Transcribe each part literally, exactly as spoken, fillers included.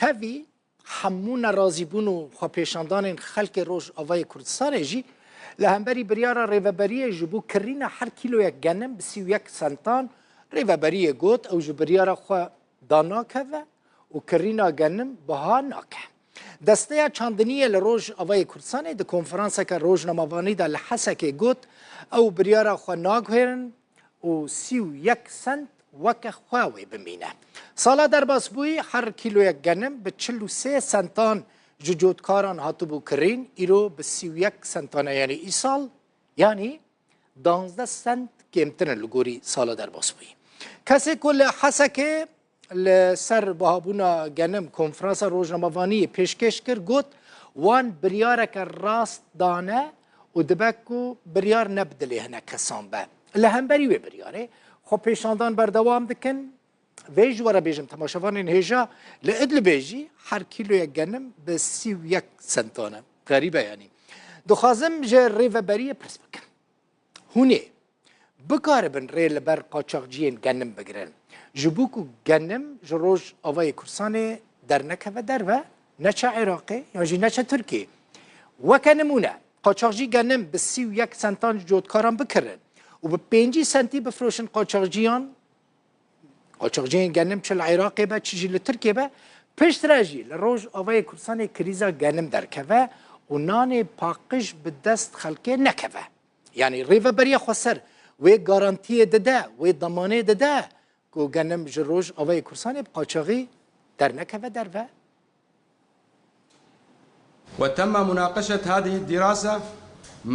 Tevî hemû nerazîbûn û xwepêşandanên xelkê Rojavayê Kurdistanê jî li hemberî biryara rêveberiyê ji bo kirîna her kîloyek genim bi sî û yek sentan, rêveberiyê got ew ji biryara xwe da nakeve û kirîna genim biha nake. Desteya çandiniyê li Rojavayê Kurdistanê di konferanseke rojnamevanî de li Hesekê got, ew biryara xwe naguhêrin û sî û yek sent weke xwe wê bimîne. Sala derbasbûyî her kîloyek genim bi çil û sê sentan ji cotkaran hatibû kirîn, îro bi sî û yek sentan e, yanî îsal, yanî danzdeh sent kêmtir in li gorî sala derbasbûyî. Kesê ku li Hesekê li ser bihabûna genim konferansa rojnamevaniyê pêşkêş kir, got, wan biryareke rast dane û dibe ku biryar ne bi dilê hinek kesan be. Li hemberî wê biryarê xwepêşandan berdewam dikin. Vê ji we re bêjim, temaşevanên hêja, li Idlibê jî her kîloyek genim bi sî û yek sentan e. Xerîb e yanî. Dixwazim ji rêveberiyê pirs bikim. Hûn ê bikaribin rê li ber qaçaxciyên genim bigirin. Ji bo ku genim ji Rojavayê Kurdistanê dernekeve derve, neçe Iraqê yan jî neçe Tirkiyê. Weke nimûne, qaçaxcî genim bi sî û yek sentan ji cotkaran bikirin û bi pêncî sentî bifroşin qaçaxciyan, qaçaxciyên genim çi li Iraqê be, çi jî li Tirkiyê be, piştre jî li Rojavayê Kurdistanê krîza genim derkeve û nanê paqij bi dest xelkê nekeve. Yanî rêveberiya xweser wê garantiyê dide, wê demanê dide ku genim ji Rojavayê Kurdistanê bi qaçaxî dernekeve derve. وتم مناقشة هذه الدراسة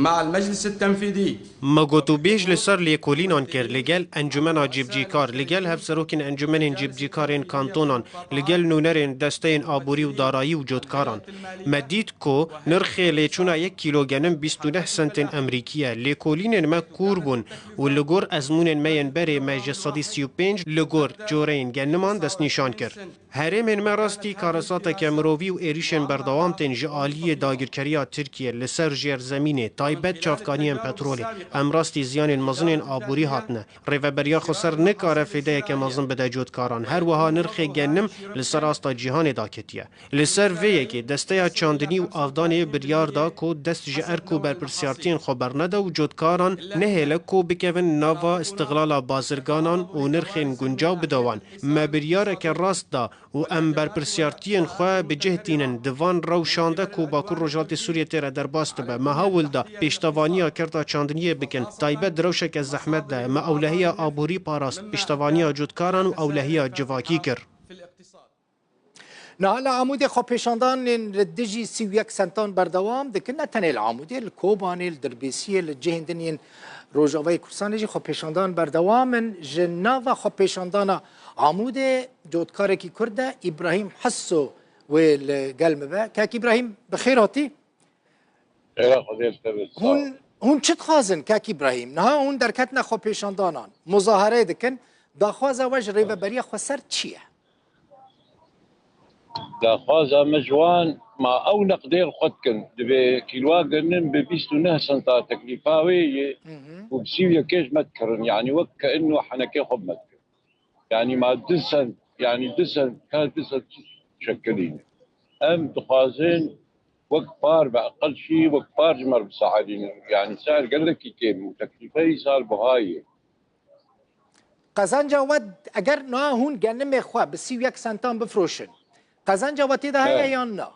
مع المجلس التنفيذي. Me gotûbêj li ser lêkolînan kir, li gel Encûmena Cîbicîkar, li gel hevserokên encûmenên cîbicîkarên kantonan, li gel nûnerên desteyên aborî û darayî û cotkaran. Me dît ku nirxê lêçûna yek kîlo genim bîst û neh sentên Emerîkî ye. Lêkolînên me kûr bûn û li gor ezmûnên me yên berê me ji sedî sî û pênc li gor coreyên geniman destnîşan kir. Herêmên me rastî karesateke mirovî û êrîşên berdewam tên ji aliyê dagirkeriya Tirkiyê li ser jêrzemînê, taybet çavkaniyên petrolê. Em rastî ziyanên mezinên aborî hatine. Rêveberiya xweser nikare fêdeyeke mezin bide cotkaran. Her wiha nirxê genim li ser asta cîhanê daketiye. Li ser vê yekê Desteya Çandinî û Avdanê biryar da ku dest ji erk û berpirsiyartiyên xwe bernede û cotkaran nehêle ku bikevin nava îstiqlala bazirganan û nirxên guncaw bide wan. Me biryareke rast da û em berpirsiyartiyên xwe bi cih tînin. Di van rewşan de ku Bakur Rojhilatê Sûriyê tê re derbas dibe, me hewl da pêştevaniya kerta çandiniyê bikin. Taybet di rewşeke zehmet de me ewlehiya aborî parast, pêştevaniya cotkaran û ewlehiya civakî kir. Niha li Amûdê xwepêşandanên li dijî sî û yek sentan berdewam dikin. Ne tenê li Amûdê, li Kobanê, li Dirbêsiyê, li cihên din yên Rojavayê Kurdistanê jî xwepêşandan berdewam in. Ji nava xwepêşandana Amûdê cotkarekî Kurd e, Îbrahîm Hisso wê li gel me be. Kek Îbrahîm, bi xêr hatî. Xêra Xwedê li te be. Sağ ol. Hûn, hûn çi dixwazin, Kek Îbrahîm? Niha hûn derketine xwepêşandanan, muzahere dikin. Daxwaza we ji rêveberiya xweser çi ye? Daxwaza me ji wan, ma ew neqdê li xwe dikin, divê kîloa genim bi bîst û neh senta teklîfa wê yê Hı hı. û bi sî û yekê ji me dikirin. Yanî wek ke inno henekê xwe bi me dikin. Yanî ma du sent, yanî du sent, ka du sent çi şekilî ne. Em dixwazin wek par, bi eqel jî wek par ji me re bisaedînin. Yanî ser gelekî kêm û teklîfeyî sal buha ye. Qezenca we, eger niha hûn genimê xwe bi sî û yek sentan bifroşin, qezenca we tê de heye He. yan na?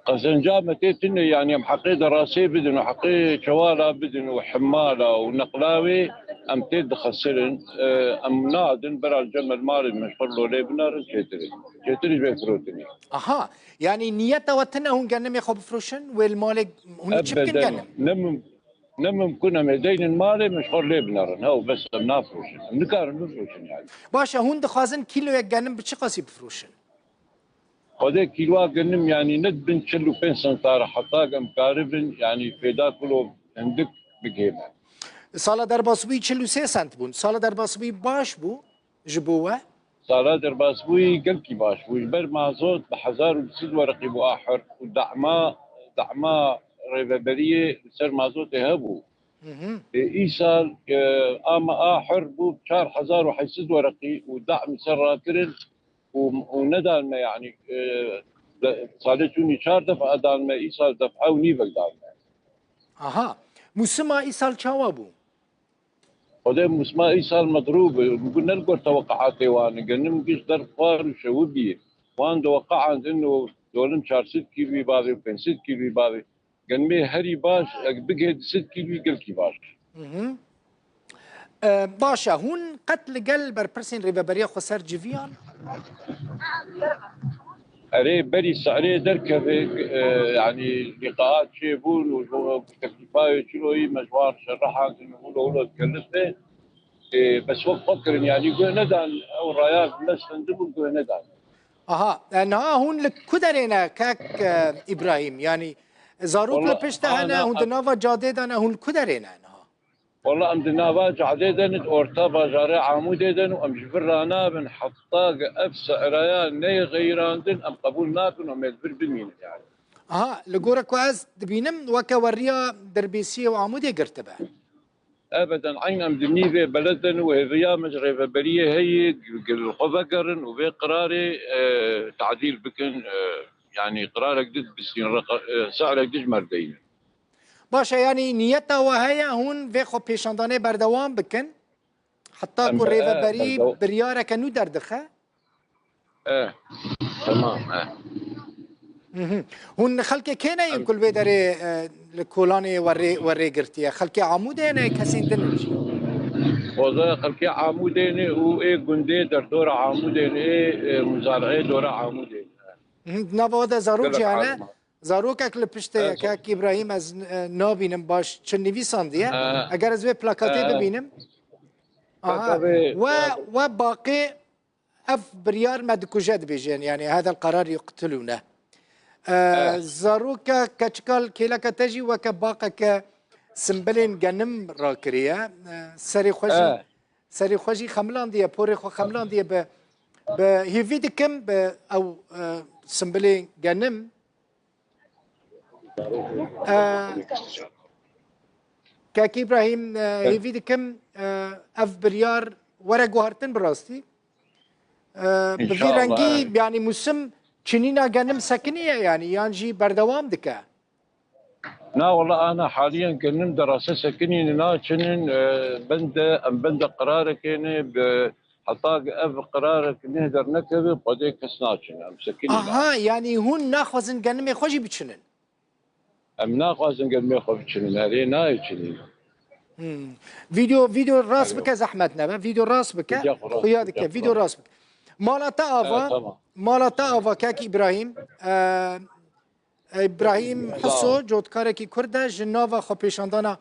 Qezenca me tê tune, yanî em heqê derasê bidin û heqê çewala bidin û himala û neqlawê em tê dixesirin, e, em nadin bera li cem malê me ji xwe lolê binarin çêtir e. Çêtir ji vê firotinê. Aha, yanî niyeta we tune hûn genimê xwe bifroşin, wê li malê hûn ê çi bikin Ebeden. genim? Ne mim-, ne mimkun em ê deynin malê me ji xwe lê binerin. Hew bes em nafroşin. Em nikarin bifroşin yanî. Baş e, hûn dixwazin kîloyek genim bi çi qasî bifroşin? Xwedê kîloa genim, yanî ne dibin çil û pênc senta re heta em karibin, yanî fêda kilo hindik bigihîne. Sala derbasbûyî çil û sê sent bûn. Sala derbasbûyî baş bû ji bo we? Sala derbasbûyî gelkî baş bû. Ji ber mazot bi hezar û du sed wereqî bû ahir û dema, dema rêveberiyê li ser mazotê hebû. Hı hı. Ê, îsal, e, ama ahir bû çar hezar û heyt sed wereqî û dam li ser rakirin. û, û nedan me, yanî, e, de, salê çûnî çar def'a dan me, îsal def'a û nîvek dan me. Aha. Musima îsal çawa bû? Xwedê musima îsal medrûb e, bû ne li gor teweqeatê wan e. Genim giş der xwar û şewibî. Wan diweqeandin û dolim çar sed kîlwî bavê û pênc sed kîlwî bavê. Genimê herî baş, ek bigihê du sed kîlwî gelkî baş. Mhm. E, baş e, hûn qet li gel berpirsên Rêveberiya Xweser civiyan? Erê, berî serê derkeve, e, yanî lîqaat çêbûn û ji bo teklîfayê çiloyî me ji wan şerrehandin û wilo wilo dikelifê. E, bes wek xwe kirin, yanî guh nedan, ew raya me stendibûn guh nedan. Aha, e, niha hûn li ku derê ne kek, e, Îbrahîm? Yanî zarok li Wala pişt te hene, ana hûn di nava cadê de ne, hûn li ku derê ne niha? Wala em di nava cadê de ne, di orta bajarê Amûdê de ne û em ji vir ranabin heta ge ev se'raya neyê xeyirandin, em qebûl nakin û em ê li vir bimînin yani. Aha, li gora ku ez dibînim, weke weriya Dirbêsiyê û Amûdê girtibe. Ebeden, eyn em di nîvê beled de ne û hêviya me ji rêveberiyê heye, gi-, gi-, li xwe vegerin û vê qirarê, e, tadîl bikin, e, yanî qirarek din bistîn, reqa-, e, se'rek din ji me re deynin. Baş e, yanî niyeta we heye hûn vê xwepêşandanê berdewam bikin? Heta Em ku be-, e, rêveberî berdew- biryareke nû derdixe? E, temam, e. Mhm. Hûn xelkê kê ne yên Em- ku li vê derê, e, li kolanê we rê, we rê girtiye? Xelkê Amûdê ne, kesên din in jî? Xweza xelkê Amûdê ne û ê gundê derdora Amûdê ne, ê, e, muzareyê dora Amûdê ne. Mhm. Di nava we de zarok Gelek jî hene? Azma. Zarokek li piştê ye, Evet. Kek Îbrahîm, ez, e, nabînim baş çi nivîsandiye. E, Eger ez vê plakatê e, bibînim. Aha. Plakatê, We, evet. we baqê ev biryar me dikuje dibêjin, yani hada el-qerar yuqtilûne. E, Evet. Zaroka keçika kêleka te jî weke baqeke simbilên genim rakiriye. E, serê xwe jî, Evet. serê xwe jî xemilandiye, porê xwe xemilandiye bi, bi hêvî dikim bi ew, e, simbilên genim. E, Kek Îbrahîm, e, hêvî dikim, e, ev biryar were guhartin bi rastî. E, bi vî İnşallah, rengî, evet. yanî musim çinîna genim sekiniye, yanî yan jî berdewam dike? Na, wala ana haliyen genim derase sekinîne naçinin, e, bende, em bende qirarekê ne bi Heta ev qirarek neh dernekeve, xwedê kes naçin. Em sekinî Aha, ne. yanî hûn naxwazin genimê xwe jî biçinin? Em naxwazin genimê xwe biçinin. Erê nayê çinî. Hmm. Vîdeo, vîdeo rast Alo. bike, zehmet nebe. Vîdeo rast bike. Vîdeo rast, Xuya dike. vîdeo Vîdeo rast. rast bike. Mala te ava, Evet, tamam. mala te ava kek Îbrahîm. E, Îbrahîm Sağ Hiso, ol. cotkarekî Kurd e, ji nava xwepêşandana,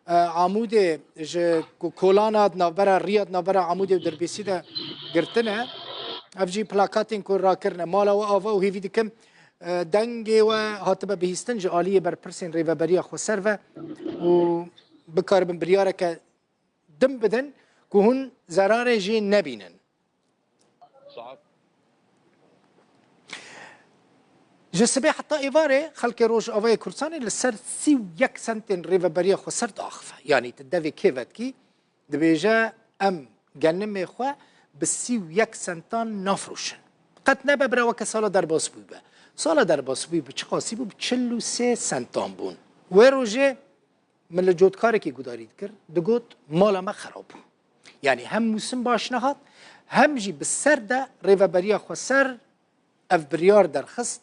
e, Amûdê, ji ku kolana di navbera, riya di navbera Amûdê û Dirbêsî de girtine. Ev jî plakatên ku rakirine. Mala we ava û hêvî dikim, e, dengê we hatibe bihîstin ji aliyê berpirsên Rêveberiya Xweser ve û bikaribin biryareke din bidin ku hûn zerarê jê nebînin. Saet. Ji sibê heta êvarê xelkê Rojavayê Kurdistanê li ser sî û yek sentên Rêveberiya Xweser diaxife. Yanî tu devê kê vetkî, dibêje, em genimê xwe bi sî û yek sentan nafroşin. Qet nebe bira weke sala derbasbûyî be. Sala derbasbûyî bi çiqasî bû? Bi çil û sê sentan bûn. Wê rojê min li cotkarekî gudarî dikir, digot, mala me xerab bû. Yanî hem mûsim baş nehat, hem jî bi ser de Rêveberiya Xweser ev biryar derxist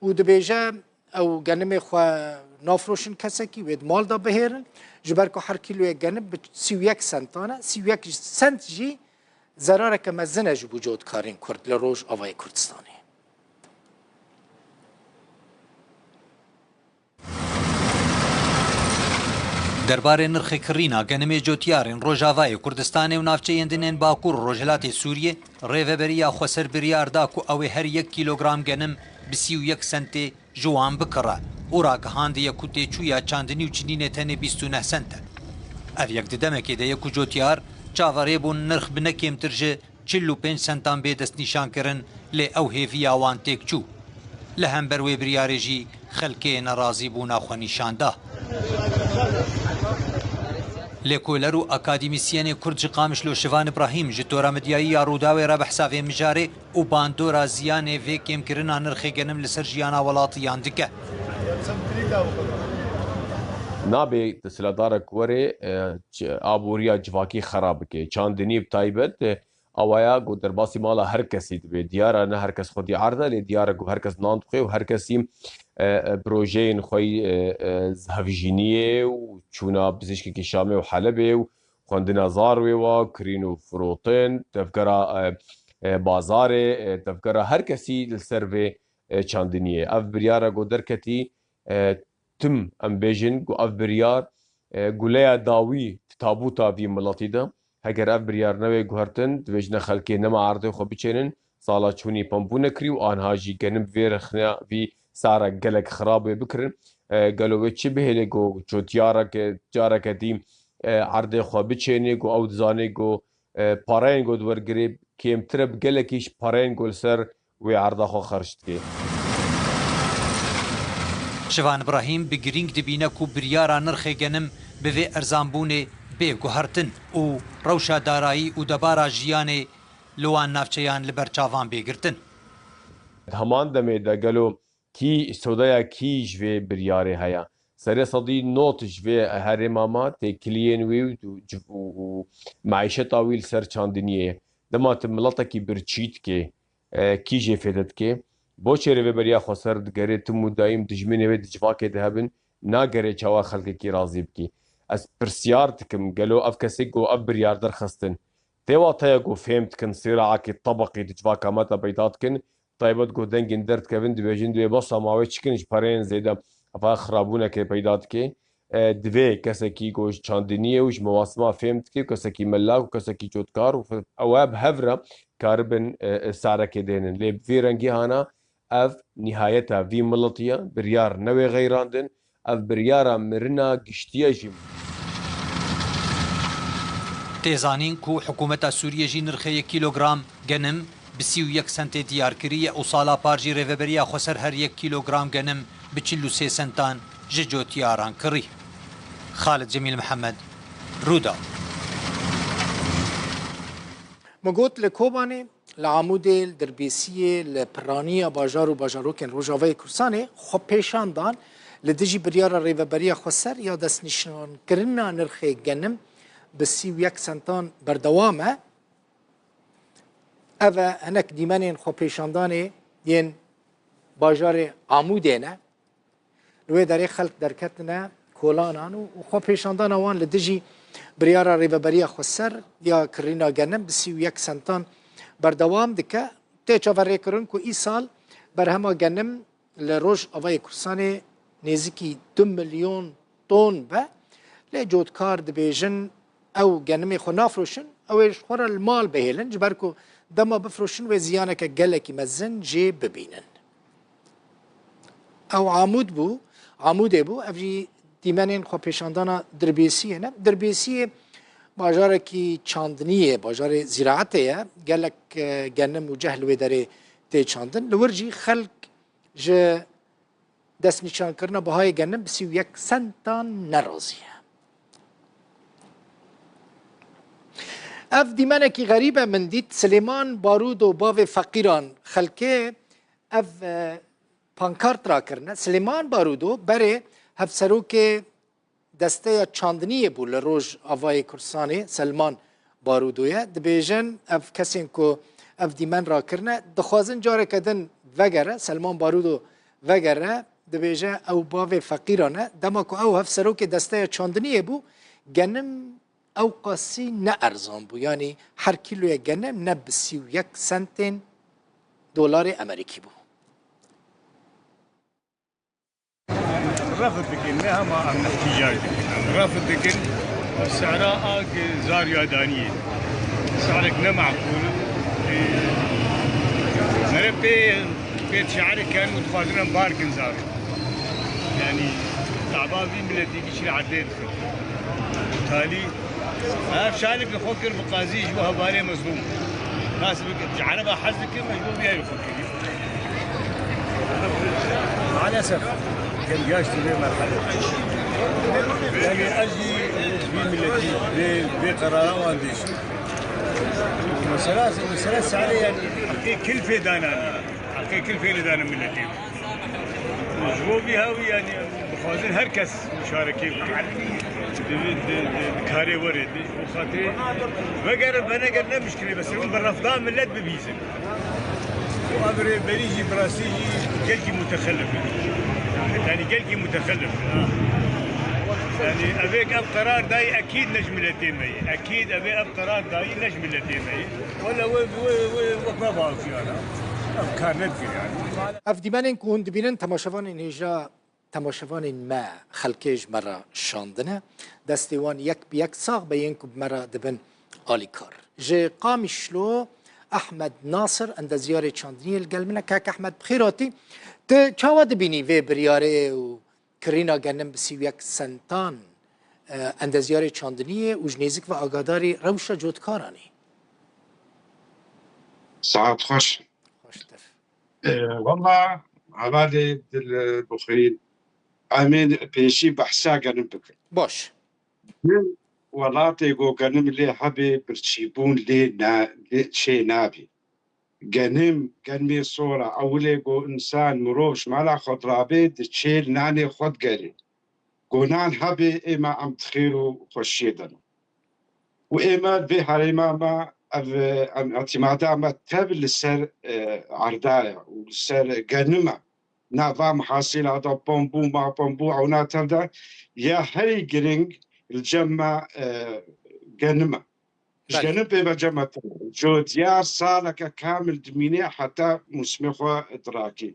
û dibêje, ew genimê xwe nafroşin kesekî, wê di mal de bihêrin, ji ber ku her kîloyek genim bi sî û yek sentan e, sî û yek sent jî zerareke mezin e ji bo cotkarên Kurd li Rojavayê Kurdistanê. Derbarê nirxê kirîna genimê cotiyarên Rojavayê Kurdistanê û navçeyên din ên Bakur û Rojhilatê Sûriyê, Rêveberiya Xweser biryar da ku ew ê her yek kîlogram genim bi sî û yek sentê ji wan bikire û ragihandiye ku têçûya çandinî û çinînê tenê bîst û neh sent e. Ev yek di demekê de ye ku cotiyar çaverê bûn nirx bi ne kêmtir ji çil û pênc sentan bê destnîşankirin, lê ew hêviya wan têk çû. Li hember wê biryarê jî xelkê nerazîbûna xwe nîşan da. Lêkoler û akademîsyenê Kurd ji Qamişlo Şivan Îbrahîm ji tora medyayî ya Rûdawê re behsa vê mijarê û bandora ziyanê vê kêmkirina nirxê genim li ser jiyana welatiyan dike. Nabê desthilatdarek were, e, ç-, aboriya civakî xera bike. Çandinî bi taybet, e, awaya ku derbasî mala her kesî dibe. Diyar e ne her kes xwedî erd e, lê diyar e ku her kes nan dixwe û her kesî, e, e, projeyên xwe yî, e, e, hevjîniyê û çûna pizîşkekî Şamê û Helebê û xwendina zarwê wa, kirîn û firotin, tevgera, e, e, bazarê, e, tevgera her kesî li ser vê, e, çandiniyê. Ev biryar e ku derketî, e, tim em bêjin ku ev biryar, e, guleya dawî di tabûta vî miletî de. Heger ev biryar newê guhertin, dibêjine xelkê nema erdê xwe biçênin, sala çûnî pembû nekirî û anha jî genim vê rexne vî sara gelek xirab wê bikirin. E, gelo wê çi bihêle ku cotiyareke, careke dî, e, erdê xwe biçênê ku ew dizanê ku, e, pareyên ku diwergirê kêmtir e, bi gelekî ji pareyên ku li ser wê erda xwe xerc dike. Şivan Îbrahîm bi girîng dibîne ku biryara nirxê genim bi vê erzanbûnê bê guhertin û rewşa darayî û debara jiyanê li wan navçeyan li ber çavan bê girtin. Di heman demê de gelo kî, sodeya kî ji vê biryarê heye? Serê sedî nod ji vê herêma me têkiliyên wî û, û, û meîşeta wî li ser çandiniyê ye. Dema tu miletekî birçî dikê, e, kî jê fêde dike? Boçê Rêveberiya Xweser digere tim û dayîm dijminê wê di civakê de hebin, nagere çawa xelkekî razî bikî? Ez pirsiyar dikim, gelo ev kesê ku ev biryar derxistin, tê wateye ku fêm dikin sîraekî tebeqî di civaka me de peyda dikin, taybet ku dengên derdikevin dibêjin, divê besa ma wê çikin ji pereyên zêde, ev xirabûnekê peyda dike. E, divê kesekî ku ji çandiniyê û ji mewasima fêm dike, kesekî melak û kesekî cotkar û ew e bi hev re karibin, e, e, sarekê dênin. Lê bi vî rengî hana ev nîhayeta vî miletî ye, biryar newê xeyrandin, ev biryara mirina giştî ye jî. Tê zanîn ku hikûmeta Sûriyê jî nirxê yek kîlogram genim bi sî û yek sentê diyar kiriye û sala par jî Rêveberiya Xweser her yek kîlogram genim bi çil û sê sentan ji cotiyaran kirî. Xalid Cemîl Mihemed, Rûdaw. Min got li Kobanê, li Amûdê, li Dirbêsiyê, li piraniya bajar û bajarokên Rojavayê Kurdistanê xwepêşandan li dijî biryara Rêveberiya Xweser ya destnîşankirina nirxê genim bi sî û yek sentan berdewam e. Ev e hinek dîmenên xwepêşandanê yên bajarê Amûdê ne. Li wê derê xelk derketine kolanan û xwepêşandana wan li dijî biryara Rêveberiya Xweser ya kirîna genim bi sî û yek sentan berdewam dike. Tê çaverêkirin ku îsal berhema genim li Rojavayê Kurdistanê nêzîkî du milyon ton be. Lê cotkar dibêjin ew genimê xwe nafroşin, ew ê ji xwe re li mal bihêlin, ji ber ku dema bifroşin wê ziyaneke gelekî mezin jê bibînin. Ew Amûd bû, Amûdê bû, ev jî dîmenên xwepêşandana Dirbêsiyê ne. Dirbêsiyê bajarekî çandinî ye, bajarê zîraetê ye. Gelek, e, genim û ceh li wê derê tê çandin. Li wir jî xelk ji destnîşankirina bihayê genim bi sî û yek sentan nerazî ye. Ev dîmenekî xerîb e min dît. Silêman Barûdo, bavê feqîran, xelkê ev, e, pankart rakirine. Silêman Barûdo berê hevserokê desteya çandiniyê bû li Rojavayê Kurdistanê, Selman Barûdo ye. Dibêjin ev kesên ku ev dîmen rakirine, dixwazin careke din vegere, Selman Barûdo vegere, dibêje ew bavê feqîran e. Dema ku ew hevserokê desteya çandiniyê bû, genim ew qasî ne erzan bû. Yanî her kîloyek genim ne bi sî û yek sentên dolarê Amerîkî bû. Refd dikin, ne hema em îhtîcac dikin. Em refd dikin, sehra a ki zar ya daniyê. Sehrek ne meqûl. Ê, mere pê, pê şehrê ken û dixwazin em bar kin zar. Yanî, taba vî miletî kişî erdê dixin. Talî, ev şanik li xwe kir bi qazî ji bo hevalê mezlûm. Nas bike, ji ereba hez dikin, me ji bo vî ev xwe kir. Maalesef, gel yaşlı bir merhale. Yani, ez Vî miletî vê, vê qerara wan dêşî. Mesela, mesela sare yani. Heqê kilfê danan. Heqê kilfê li danin miletê. Ji bo vî hawî yani, dixwazin her kes muşarekê bike. Di, di, di, di karê were, di, o xatirê vegerin, venegerin ne mişkilê, bes hûn bi refdan millet bibîzin. Û ev rêberî jî bi rastî jî gelkî mutexelif e. Yani gelkî mutexelif e. Yani evêk ev qerar dayî ekîd ne ji miletê me ye. Ekîd evê ev qerar dayî ne ji miletê me ye. Wele wê, wê, wê, wê wek me baziyan e. Ev kar nedikir yani. Ev dîmenên ku hûn dibînin temaşevanên hêja, temaşevanên me, xelkê ji me re şandine. Destê wan yek bi yek sax be yên ku bi me re dibin alîkar. Ji Qamişlo Ehmed Nasir, endezyarê çandiniyê li gel min e. Kak Ehmed, bi xêr hatî. Tu çawa dibînî vê biryarê û kirîna genim bi sî û yek sentan, e, endezyarê çandiniyê û ji nêzik ve agadarî rewşa cotkaran î? Saet xweş. Xweştir. E, wela, hevalê dil bixwîn, em ê pêşî behsa genim bikin. Baş. Di welatê ku genim lê hebê, birçîbûn lê na-, lê çê nabî. Genim, genimê sor e, ewilê ku însan, mirov ji mala xwe dirabê, diçê li nanê xwe digerê. Ku nan hebê, êma em di xêr û xweşiyê de ne. Û ême vê herêma me, ev, em îtîmada me tev li ser, e, erda ye û li ser genim e. Nava mihasîla de bambû, ma bambû, ewna tev de ya herî giring li cem me, e, genim e. Ji Belê. Genim pê ve cem me tev e. Codyar saleke kamil dimîne heta mûsimê xwe dirakî.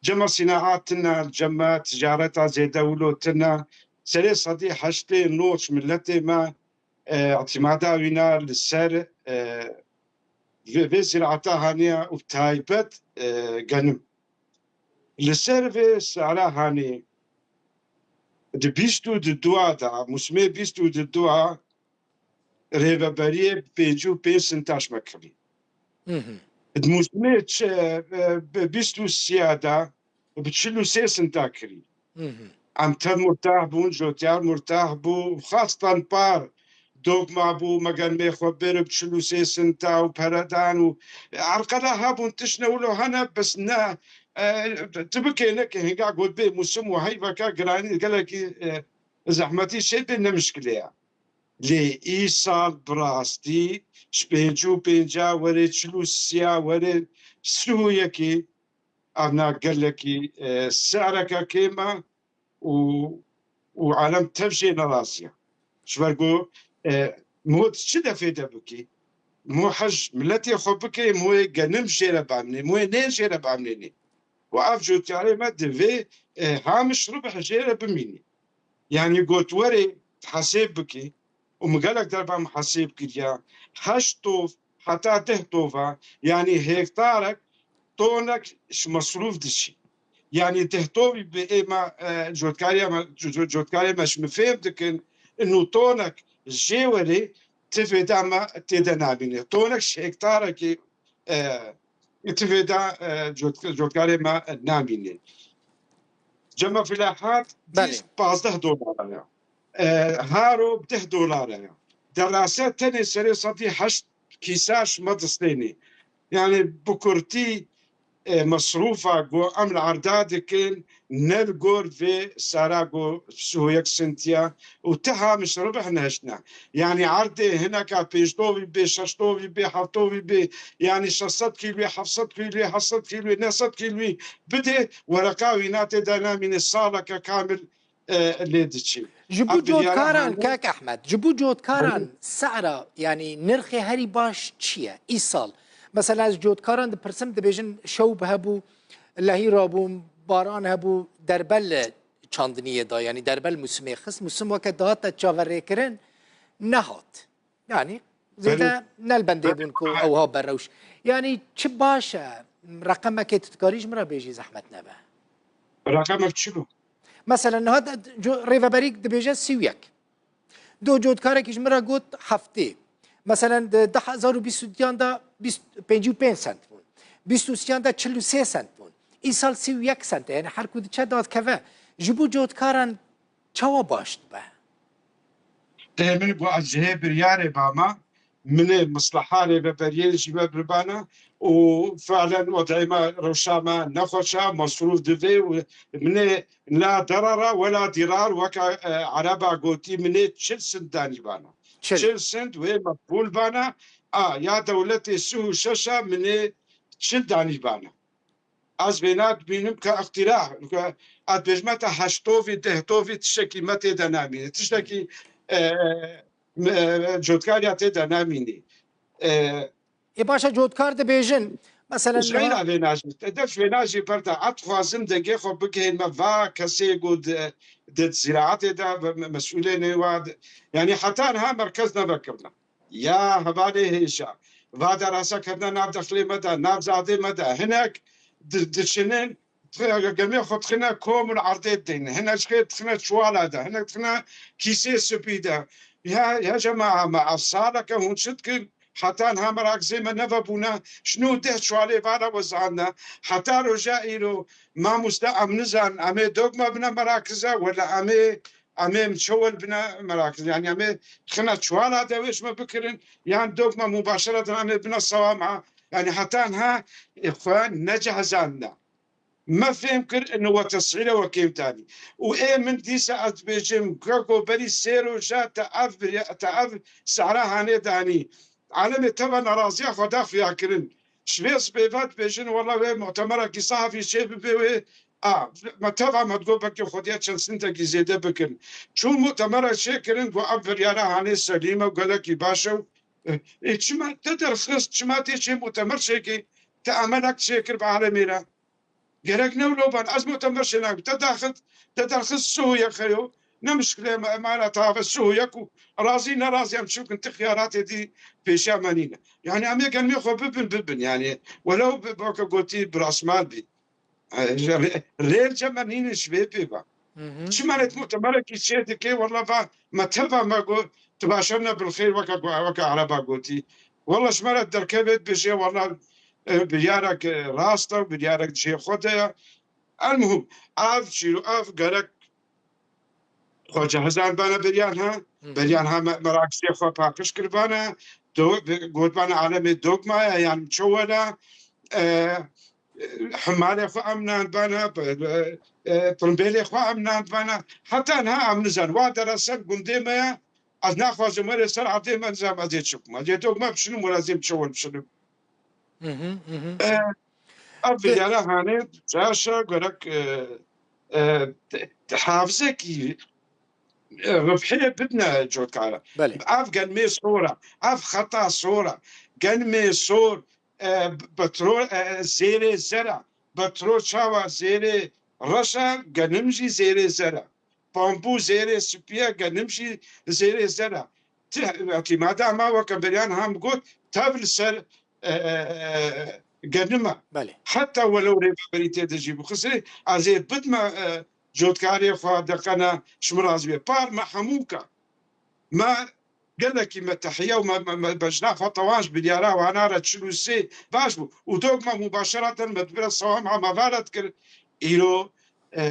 Cem me sînaat tune, cem me ticareta zêde wilo tune. Serê sedî heştê nod ji miletê me, e, îtîmada wî ne li ser, e, vê, vê zîraeta haniye û taybet, e, genim. Li ser vê sala hanê di bîst û di dua de, mûsimê bîst û di dua rêveberiyê pêncî û pênc sinta ji me kirî. Hı hı. Di mûsimê çi, e, bi bîst û sê de bi çil û sê sinta kirî. Hı hı. Em tev murtah bûn, cotyar murtah bû, xastan par dogma bû, me genim ê xwe bir bi çil û sê sinta û peredan û erqeda hebûn, tişt ne wilo hene, bes ne, e, tu bikê nekê hinga got bê mûsim û heyveke giranî gelekî, e, zehmetî şey bê ne mişkilê ye. Lê îsal bi rastî ji pêncî û pênca werê çil û sêya werê sî û yekê evna gelekî, e, si'reke kêm e û, û alem tev jê nerazî ye. Ji ber ku, e, mo tu çi defê de bikî? Mo hej miletê xwe bikê, mo yê genim jê re bamnê, mo yê nê jê re bamnênê. Û ev cotyarê me divê, e, hamiş ribih jê re bimînî. Yanî got werê hesêb bikî û min gelek derba min hesêb kiriya, heşt tov heta deh tova, yanî hektarek tonek ji mesrûf diçî. Yanî deh tovî bi êma, e, cotkariya me, co-, co-, cotkarê me ji min fêm dikin, inu tonek jê werê tivê de me tê de namîne. Tonek ji hektarekê, e, tivê de, e, cot-, cotkarê me namîne. Cema filahat Belê. Dîs pazdeh dolara ya. E, haro deh dolara ya. Derase tenê serê sedî heşt kîsa ji me distênê. Yani bi kurtî, e, mesrûfa ku em li erda dikin, ne li gor vê sara ku sî û yek sintiya û ti hamiş ribih nehiştine. Yani erdê hineka pênc tovî bê, şeş tovî bê, heft tovî bê, yani şeş sed kîlwî, heft sed kîlwî, heft sed kîlwî, neh sed kîlwî bidê, wereqa wî natê de namîne saleke kamil, e, lê diçî. Ji bo Ev biryara cotkaran, hane. Kak Ehmed, ji bo cotkaran Hı. Se'ra, yani nirxê herî baş çi ye? Îsal, mesela ez cotkaran dipirsim, dibêjin şewb hebû, lehî rabû, baran hebû, derbe li çandiniyê da, yani derbe li mûsimê xist, mûsim weke dihate çaverêkirin, nehat. Yani zêde Belê. Ne li bendê bûn ku Belê. Ewha berrewş. Yani çi baş e? Reqemekê tu dikarî ji min re bêjî, zehmet nebe. Reqemek çi bû? Mesela niha de, co-, rêveberî dibêje sî û yek. Do cotkarekî ji min re got heftê. Mesela di du hezar û bîst û duyan de bîst, pêncî û pênc sent bûn. Bîst û sêyan de çil û sê sent bûn. Îsal sî û yek sent e. Yani her ku diçe dadkeve. Ji bo cotkaran çawa baş dibe? Ê min ku ez cihê biryarê bama, min ê misliha rêveberiyê jî me birbana û fiilen wedê me rewşa me nexweş e, mesrûf divê û min ê la derara wela dîrar weke, e, ereba gotî min ê çil sind danî bana. Çil. Çil sind wê meqbûl bana, a ya dewletê sih û şeş e min ê çil danî bana. Ez vêna dibînim ke îqtîrah, ke ez dibêjime te heştovî, dehtovî tiştekî me tê de namîne. Tiştekî, e, me, cotkariya tê de namînî. E, Ê baş e, cotkar dibêjin. Mesela ji xeyra niha vêna jî, te def vêna jî berda. Ez dixwazim dengê xwe bigihênme va kesê ku di, di zîraetê de ve me-, mesûlê nê wa de. Yanî heta niha merkez nevekirine. Ya hevalê hêja. Va derasa ketine nav dexlê me de, nav zadê me de. Hinek di-, diçinin, gemê xwe dixine kom û erdê dideyne. Hinek jixê dixine çiwala de. Hinek dixine kîsê spî de. Ya, ya cema me ev saleke hûn çi dikin? Heta niha merakizê me nevebûne. Ji nû deh çiwalê vana wezandine. Heta roja îro mamoste em nizan. Em ê dogma bine merakize. Wela em ê Em ê çewel bine merakiz. Yanî em ê xine çuwala de wê ji me bikirin, yan dogma mubaşereten em ê bine sewama. Yanî heta niha, e, xwe necihizandine. Me fêm kir, ino we tesîre we kêm tanî. Û ê min dîsa ez dibêjim, gego berî sê roja te ev birya-, te ev sehra hanê danî. Alemê teva naraziya xwe da xuyakirin. Ji vê sibê ve dibêjin, wela wê mutemerekî sehafî çê bibe wê. A, me teva me digot belkî xwediya çend sintekî zêde bikin. Çû mutemerek çêkirin, got ev biryara hanê selîm e û gelekî baş e û, e, e, çima te derxist, çima tê çê mutemer çêkî, te emelek çêkir bi alemê re. Gerek ne wilo ban, ez mutemer çênakim, te daxist, te derxist suhuyek heyo, ne mişkile me, emana tave suhuyek û razî nerazî em çûkin ti xiyaratê dî pêşiya me nîne. Yanî em ê gelmê xwe bibin, bibin, yanî welew bi, weke gotî bi rasmal bî. E, rê-, rêl cem me nînin ji vê pê ve. Hı hı. Çima lê mutemerekî çê dike, wela va me teva me got, tu başer ne bilxêr weke go-, weke ereba gotî. Wela ji me re derkeve dibêje, wela, e, biryarek, e, rast e, biryarek cihê xwe de ye. Elmuhim, ev çîro, ev gerek xwe cihizan bana beriyan ha. Hı hı. Beriyan ha me-, merakisê xwe paqij kiribana, do-, gotbana alemê dogma ye, yan çewela, e, e, himalê xwe em nandibana, e, e, pimbêlê xwe em nandibana. Heta niha em nizan. Wa dere ser gundê me ye, ez naxwazim were ser erdê me, nizam ez ê çi bikim. Ez ê dogma bişinim, were ez ê çewel bişinim. Hı hı, hı hı. E, ev Pê- biryara hanê caşa gerek, e, e, te-, te-, hafizekî, e, rifhê bidne cotkara. Belê. Ev gelmê sor e, ev xeta sor e. Gelmê sor, e, petrol, e, zêrê zer e. Petrol çawa zêrê reş e, genim jî zêrê zer e. Bambû zêrê spî ye, genim jî zêrê zer e. Ti, wekî madama weke beriyan ham got, tev li ser, e, e, e, genim e. Belê. Heta welew rêveberî tê de jî bixisirê, ez ê bidme, e, cotkarê xwe deqene ji min razî be. Par me hemû ka. Me gelekî me tehiye û me, me, me bejna xwe tewan ji biryara wana re çil û sê baş bû. Û dogma mubaşereten me dibire sewam hema va re dikir. Îro, e,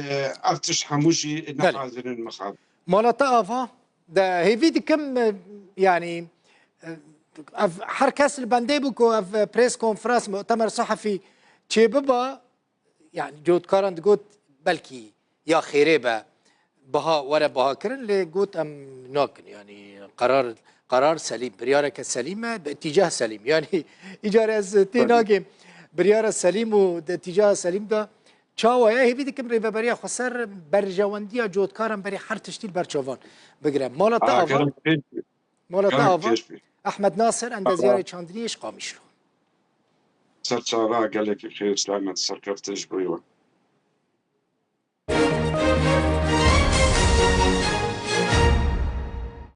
ev tişt hemû jî Belê. Nexwazirin mixabin. Mala te ava, de hêvî dikim, e, yanî, e, ev her kes li bendê bû ku ev, e, press konferans, mutemer sehefî çêbiba, yani cotkaran digot belkî ya xêrê be biha were biha kirin, lê got em nakin, yani qerar, qerar selîm, biryareke selîm e, bi îtîcah selîm. Yani îcar ez tê Tabii. nagêm biryara selîm û di îtîcaha selîm de çawa ye, hêvî dikim rêveberiya xweser berjewendiya cotkaran berê her tiştî li ber çavan bigire. Mala te Aa, ava, gerek pêş be. Mala te Gerek ava, pêş be. Ehmed Nasir, Aa. endeziyarê çandiniyê ji Qamişlo. Ser çava, gelekî xêr, selamet, serkeftin ji bo we.